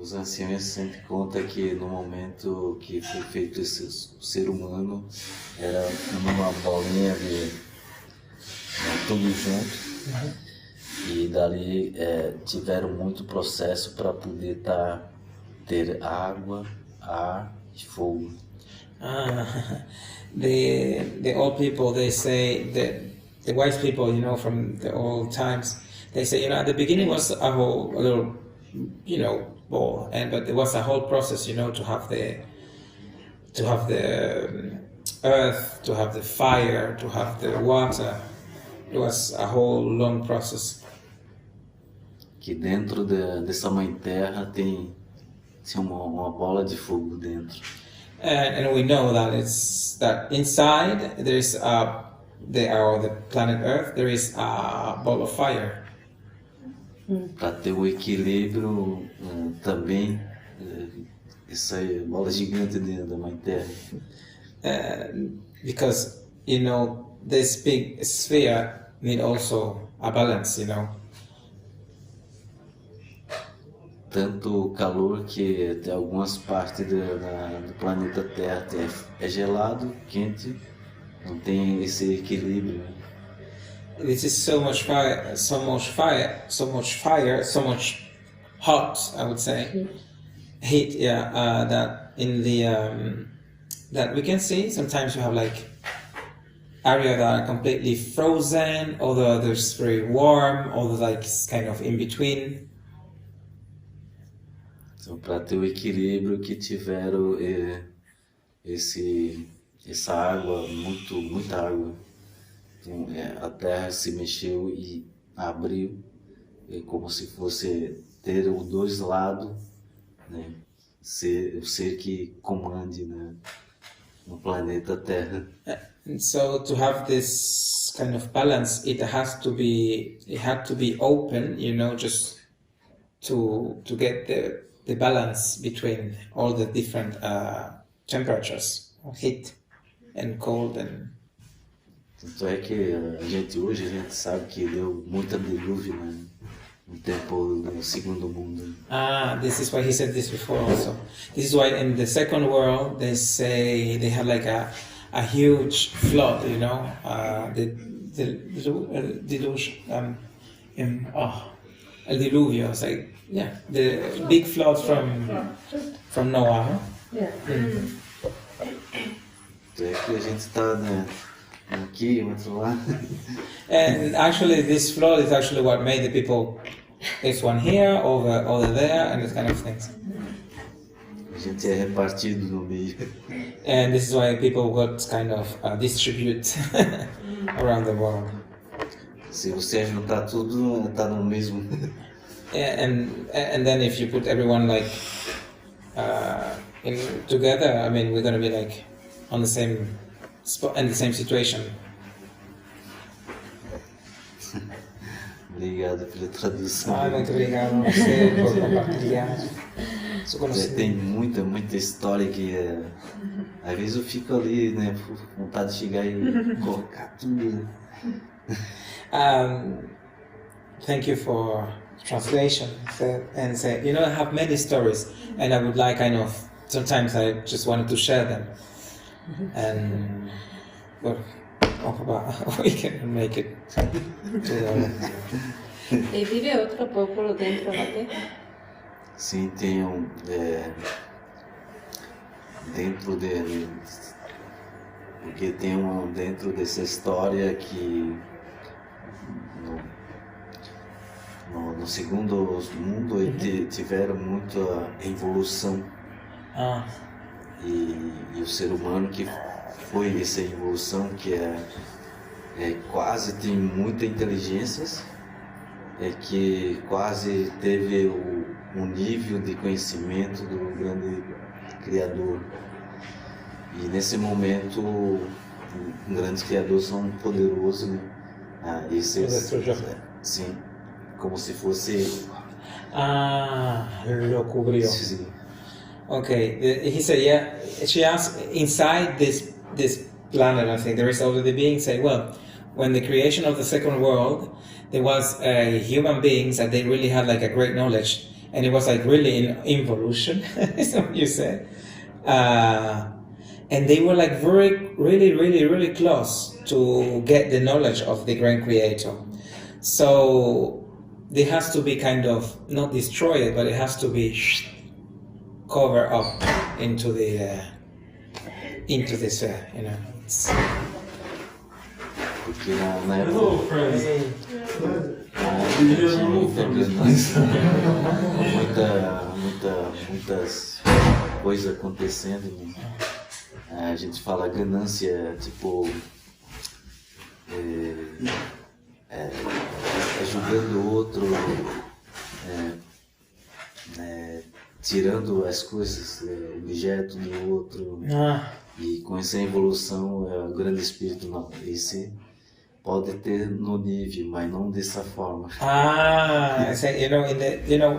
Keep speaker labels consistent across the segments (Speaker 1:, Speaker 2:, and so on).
Speaker 1: Os anciões sempre contam que no momento que foi feito esse o ser humano era numa bolinha de né, tudo junto e dali tiveram muito processo para poder ter água, ar e fogo.
Speaker 2: Ah, the old people, they say the wise people, from the old times, they say, at the beginning was a whole a little, ball, and but there was a whole process, to have the earth, to have the fire, to have the water. It was a whole long process.
Speaker 1: Que dentro dessa mãe terra tem uma bola de fogo dentro.
Speaker 2: And we know that it's that inside there's a the or the planet Earth there is a ball of fire.
Speaker 1: Para ter o equilíbrio também, essa bola gigante dentro da mãe terra.
Speaker 2: Because this big sphere need also a balance.
Speaker 1: Tanto calor que tem algumas partes do planeta Terra é gelado, quente, não tem esse equilíbrio, né?
Speaker 2: This is so much fire, so much fire, so much fire, so much hot, I would say, heat, yeah, that in the that we can see sometimes you have like area that are completely frozen, other others very warm, other like kind of in between.
Speaker 1: Então, para ter o equilíbrio que tiveram esse, essa água, muita água. Então, a terra se mexeu e abriu, como se fosse ter os dois lados, né? Ser, o ser que comande, né? No planeta Terra.
Speaker 2: And so to have this kind of balance, it had to be open, just to get the balance between all the different temperatures, heat and cold and
Speaker 1: Tanto é que a gente hoje a gente sabe que deu muita dilúvio, né? No tempo do segundo mundo.
Speaker 2: Ah, this is why he said this before also. This is why in the second world they say they had like a huge flood, the deluge, oh, el diluvio. It's like, yeah, the big flood from Noah. Huh?
Speaker 3: Yeah.
Speaker 1: Tanto é que a gente está, né, aqui, outro lá.
Speaker 2: And actually, this flood is actually what made the people. This one here, over there, and this kind of things.
Speaker 1: A gente é repartido no meio.
Speaker 2: And this is why people got kind of distribute around the world.
Speaker 1: Se você juntar tudo, tá no mesmo.
Speaker 2: And then if you put everyone like in together, I mean, we're gonna be like on the same spot in the same situation.
Speaker 1: Obrigado pela tradução.
Speaker 2: Ah, muito obrigado a você por compartilhar seu
Speaker 1: É,
Speaker 2: conhecimento.
Speaker 1: tem muita, muita história que às vezes eu fico ali, né, com vontade de chegar e colocar tudo.
Speaker 2: Thank you for translation. And say, I have many stories, and I would like kind of sometimes I just wanted to share them, and well, we can make it to the
Speaker 3: E vive outro popolo dentro da terra?
Speaker 1: Sim, tem um, dentro de, porque tem um dentro dessa história que no segundo mundo tiveram muita evolução. E o ser humano que foi essa evolução que é quase tem muita inteligência, é que quase teve o nível de conhecimento do grande Criador. E nesse momento, o grande Criador são poderosos, né? Ah, esses,
Speaker 2: O destruyó.
Speaker 1: sim, como se fosse.
Speaker 2: Ah, lo cubrió.
Speaker 1: Sim.
Speaker 2: Okay, he said, yeah. She asked, inside this planet, I think there is already being say, well, when the creation of the second world, there was human beings that they really had like a great knowledge. And it was like really in involution, is what you said. And they were like very, really, really, really close to get the knowledge of the grand creator. So it has to be kind of not destroyed, but it has to be covered up into the sphere. It's,
Speaker 1: Porque na época,
Speaker 4: Hello, friends.
Speaker 1: na época tinha muita ganância, muitas coisas acontecendo, né? A gente fala ganância, tipo, é julgando o outro, tirando as coisas, objeto do outro. E com essa evolução, o grande espírito não. Esse pode ter no nível, mas não dessa forma.
Speaker 2: Ah, I say, you know, in the, you know,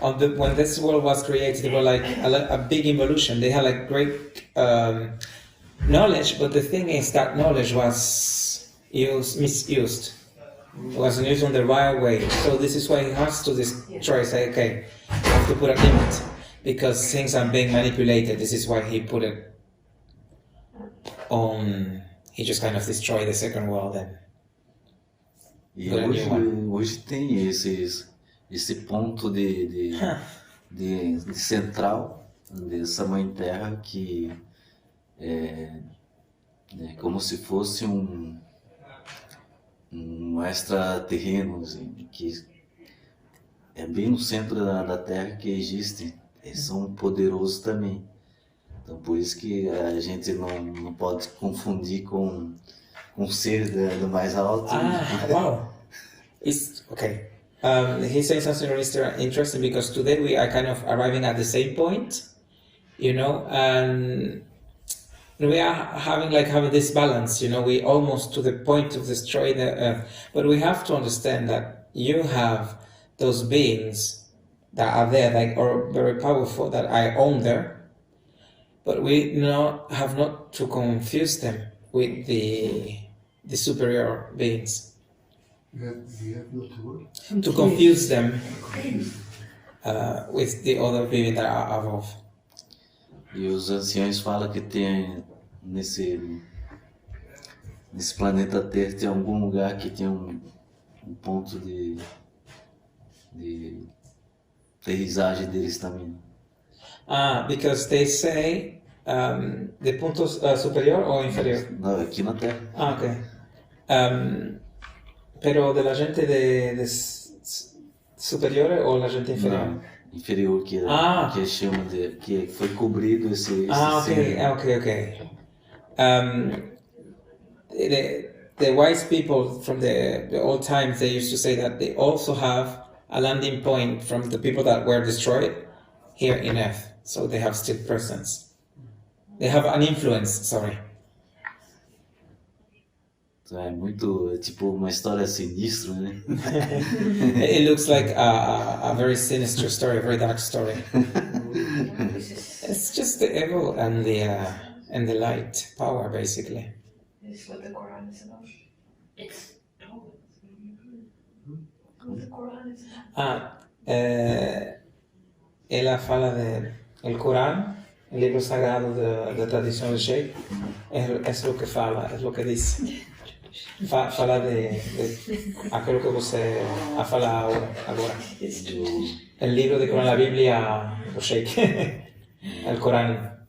Speaker 2: on the when this world was created, it was like a big evolution. They had like great knowledge, but the thing is that knowledge was used, misused. It wasn't used on the right way. So this is why he has to destroy. Say, okay, I have to put a limit because things are being manipulated. This is why he put it on. He just kind of destroyed the second world and
Speaker 1: E
Speaker 2: Grande
Speaker 1: hoje tem esse ponto de central dessa Mãe Terra que é como se fosse um extraterreno, assim, que é bem no centro da Terra que existe. Eles são poderosos também. Então por isso que a gente não pode confundir com o ser do mais alto.
Speaker 2: Ah, wow. It's okay. He says something really interesting because today we are kind of arriving at the same point, and we are having this balance, we almost to the point of destroying the earth, but we have to understand that you have those beings that are there, like or very powerful, that are on there, but we not have not to confuse them with the superior beings.
Speaker 5: You have not to what?
Speaker 2: To confuse them with the other beings that are above.
Speaker 1: E os anciões falam que tem nesse planeta Terra tem algum lugar que tem um ponto de aterrissagem deles também.
Speaker 2: Ah, because they say de ponto superior ou inferior?
Speaker 1: Não, aqui na Terra.
Speaker 2: Ah, ok. Pero de la gente de superior ou la gente inferior?
Speaker 1: Não, inferior que,
Speaker 2: Ah.
Speaker 1: que chama de que foi cobrido esse
Speaker 2: Ah, okay,
Speaker 1: ser.
Speaker 2: okay. The wise people from the old times, they used to say that they also have a landing point from the people that were destroyed here in Earth. So they have still presence. They have an influence, sorry.
Speaker 1: Então é muito, é tipo uma história sinistra, né?
Speaker 2: It looks like a very sinister story, a very dark story.
Speaker 6: This is,
Speaker 2: It's just the evil and the light power, basically.
Speaker 6: This is what the Quran is about. It's what the Quran is about.
Speaker 2: Ah, ela fala de el Corán, el libro sagrado da tradição do Sheikh, é o que fala, é o que diz. Fala de aquilo que você a falar agora.
Speaker 1: Do,
Speaker 2: El libro de Corán, la Biblia do Sheikh. El Corán,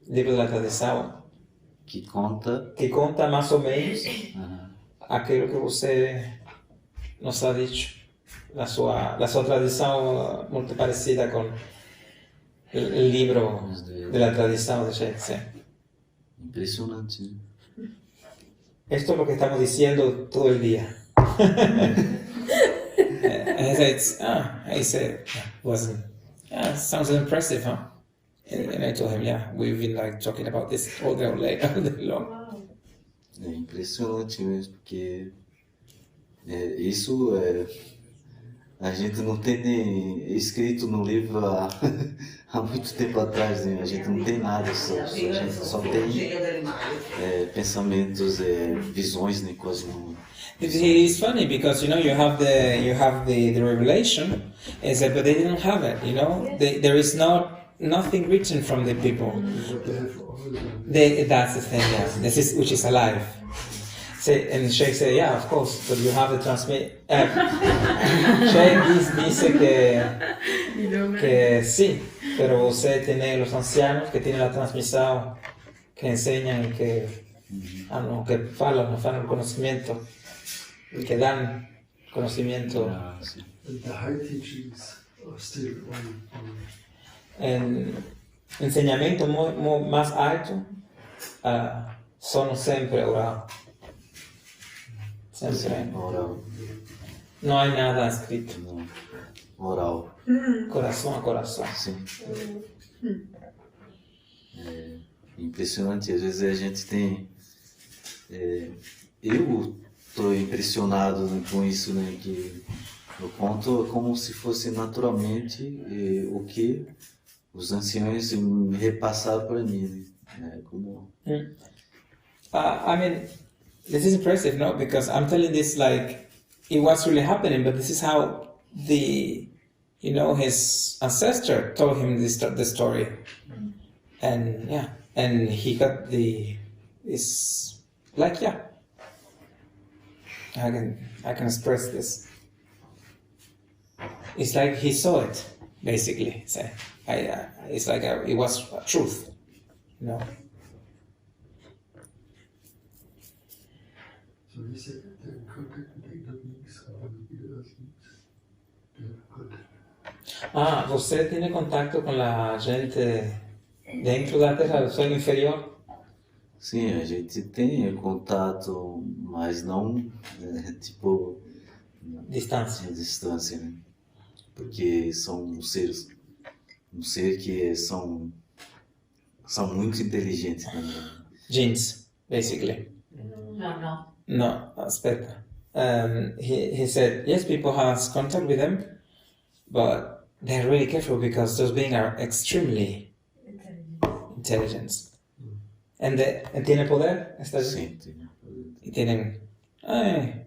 Speaker 2: livro da tradição,
Speaker 1: que conta
Speaker 2: que conta mais ou menos
Speaker 1: aham,
Speaker 2: aquilo que você nos ha dicho. La sua tradição muito parecida com o livro de la tradição de Sheikh. Sí.
Speaker 1: Impressionante, né?
Speaker 2: Esto es lo que estamos diciendo todo el día. And he said, he said, yeah, wasn't, yeah, sounds impressive, huh? And I told him, yeah, we've been like talking about this all day, all day long.
Speaker 6: Wow.
Speaker 1: É impressionante mesmo, porque isso é, a gente não tem nem escrito no livro há muito tempo atrás, né? A gente não tem nada, a gente só tem pensamentos, visões, né? Quase não.
Speaker 2: It's funny because you have the revelation, is that, but they didn't have it.
Speaker 6: Yes.
Speaker 2: There is not nothing written from the people.
Speaker 5: But they have all the
Speaker 2: That's the thing, yeah. This is which is alive. Say, and Sheikh said, yeah, of course, but you have to transmit. Sheikh dice que sí, pero usted tiene los ancianos que tienen la transmisión, que enseñan y que, ah, no, que falan, no falan el conocimiento, que dan conocimiento.
Speaker 1: Ah, sí.
Speaker 5: And the high teachings are still on.
Speaker 2: En enseñamiento muy, muy más alto, son siempre oral. Siempre.
Speaker 1: Oral.
Speaker 2: No hay nada escrito.
Speaker 1: Não. Oral.
Speaker 2: Coração a coração.
Speaker 1: Sim. É impressionante. Às vezes a gente tem. É, eu tô impressionado, né, com isso, né? Que eu conto como se fosse naturalmente o que os anciões me repassaram para mim, né? É como.
Speaker 2: I mean, this is impressive, no? Because I'm telling this like it was really happening, but this is how his ancestor told him this the story, and yeah, and he got the this like yeah. I can express this. It's like he saw it, basically. So it's like it was a truth.
Speaker 5: So he said they're in contact with the inner beings or with the earth beings. They have contact.
Speaker 2: Ah, você tem contato com a gente dentro da Terra, do ser inferior?
Speaker 1: Sim, a gente tem contato, mas não, tipo,
Speaker 2: Distância.
Speaker 1: a distância, né? Porque são seres, um ser que são muito inteligentes também.
Speaker 2: Jinns, basically.
Speaker 6: No, no.
Speaker 2: No, aspetta. He said, yes, people has contact with them, but they're really careful because those beings are extremely intelligent. And tiene poder? Esta
Speaker 1: Sim, tem poder.
Speaker 2: Y tienen... Ay,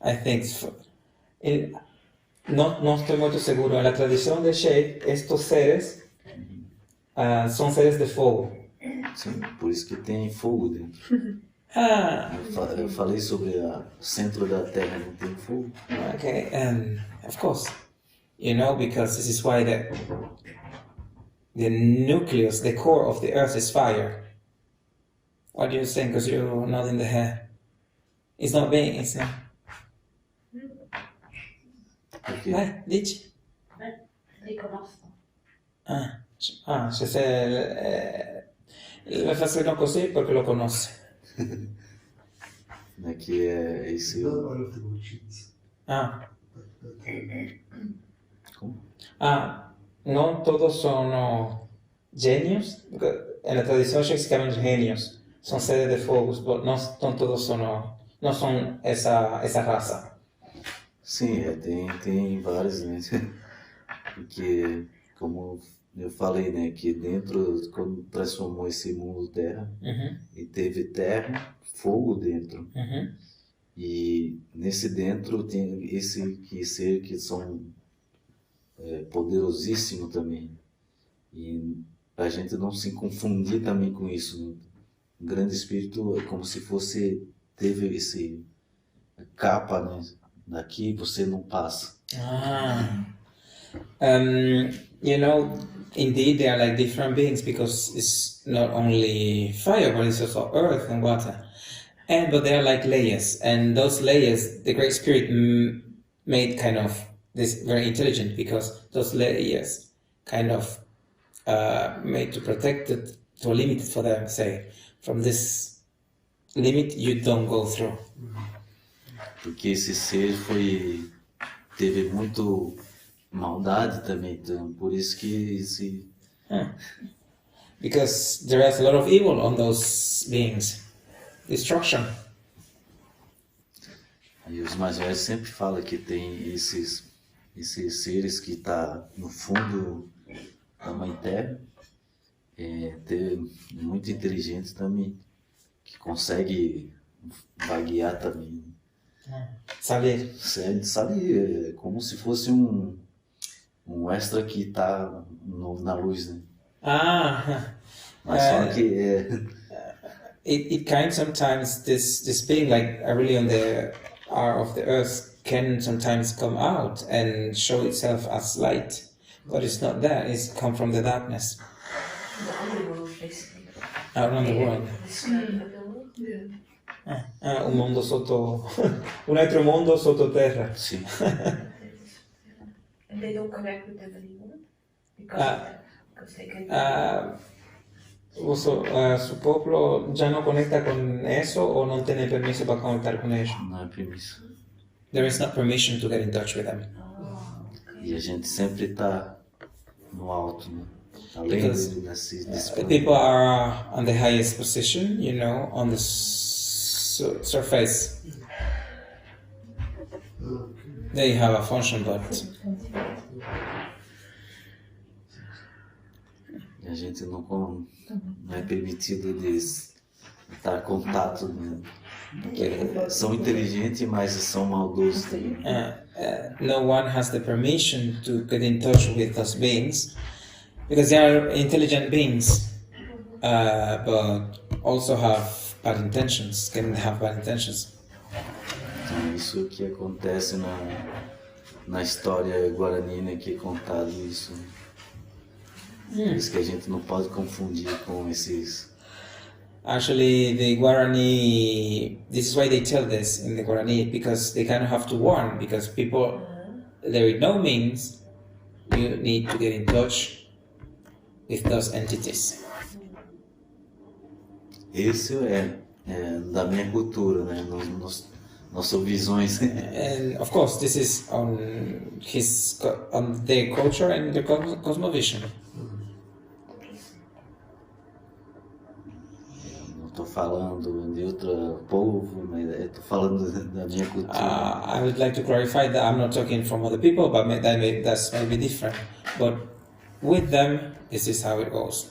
Speaker 2: I think... No, no estoy muy seguro. En la tradición de Sheikh, estos seres son seres de fuego.
Speaker 1: Sim, por isso que tem fogo dentro.
Speaker 2: Ah.
Speaker 1: Eu falei sobre o centro da Terra não tem fogo.
Speaker 2: Okay, and of course, because this is why the nucleus, the core of the Earth is fire. What do you think? Because you're nodding the head. It's not being, it's not.
Speaker 1: Porque
Speaker 2: Vai, dici.
Speaker 6: Riconosco.
Speaker 2: Ah, ah, se se, le fa no così porque lo conoce.
Speaker 1: Né, que é esse.
Speaker 5: Not all of them are jinns.
Speaker 2: Ah.
Speaker 1: Como?
Speaker 2: Ah, no todos son genios. En la tradición se llaman genios. Son seres de fuego, pero no, no todos son, no son esa raza.
Speaker 1: Sim, tem vários, né? Porque, como eu falei, né, que dentro, quando transformou esse mundo terra, e teve terra, fogo dentro. E nesse dentro tem esse que ser que são poderosíssimo também. E a gente não se confundir também com isso, né? O grande espírito é como se fosse, teve esse capa, né? Daqui você não passa.
Speaker 2: Ah. Indeed they are like different beings because it's not only fire, but it's also earth and water. But they are like layers, and those layers, the Great Spirit made kind of this very intelligent because those layers kind of made to protect it, to limit it for them, say, from this limit you don't go through.
Speaker 1: Porque esse ser teve muito maldade também, então por isso que esse...
Speaker 2: Because there is a lot of evil on those beings. Destruction.
Speaker 1: E os mais velhos sempre falam que tem esses seres que tá no fundo da Mãe Terra, ter muito inteligente também, que consegue vaguear também.
Speaker 2: Salir.
Speaker 1: Sabe, é como se fosse um extra que está na luz, né?
Speaker 2: Ah,
Speaker 1: Mas só que é,
Speaker 2: it can sometimes this being like really on the R of the earth can sometimes come out and show itself as light, but it's not there. It's come from the darkness
Speaker 6: The underworld, basically.
Speaker 2: out on the world.
Speaker 6: This kind of underworld.
Speaker 5: Yeah.
Speaker 2: Ah, un mondo sotto un altro mondo sottoterra.
Speaker 1: sim.
Speaker 6: And they don't connect with them anymore because of that, because they can.
Speaker 2: Ah, su pueblo ya no conecta con eso o no tiene permiso para conectar con ellos.
Speaker 1: Não é permisso.
Speaker 2: There is not permission to get in touch with them.
Speaker 6: Oh, okay.
Speaker 1: E a gente sempre está no alto, né? Além
Speaker 2: Because,
Speaker 1: desse
Speaker 2: The
Speaker 1: plano.
Speaker 2: people are on the highest position, on the surface.
Speaker 5: Okay.
Speaker 2: They have a function, but
Speaker 1: E a gente não é permitido de estar contato, né? Porque são inteligentes, mas são maldosos também.
Speaker 2: No one has the permission to get in touch with those beings because they are intelligent beings, but also have bad intentions, can have bad intentions.
Speaker 1: Então, isso que acontece na história guarani, né, que é contado isso. Por isso que a gente não pode confundir com esses.
Speaker 2: Actually, the Guarani, this is why they tell this in the Guarani, because they kind of have to warn, because people, there is no means you need to get in touch with those entities.
Speaker 1: Esse é da minha cultura, né? Nossas visões.
Speaker 2: And of course, this is on their culture and their cosmovision.
Speaker 1: Eu não tô falando de outro povo, mas eu tô falando da minha cultura.
Speaker 2: I would like to clarify that I'm not talking from other people, but that's maybe different. But with them, this is how it goes.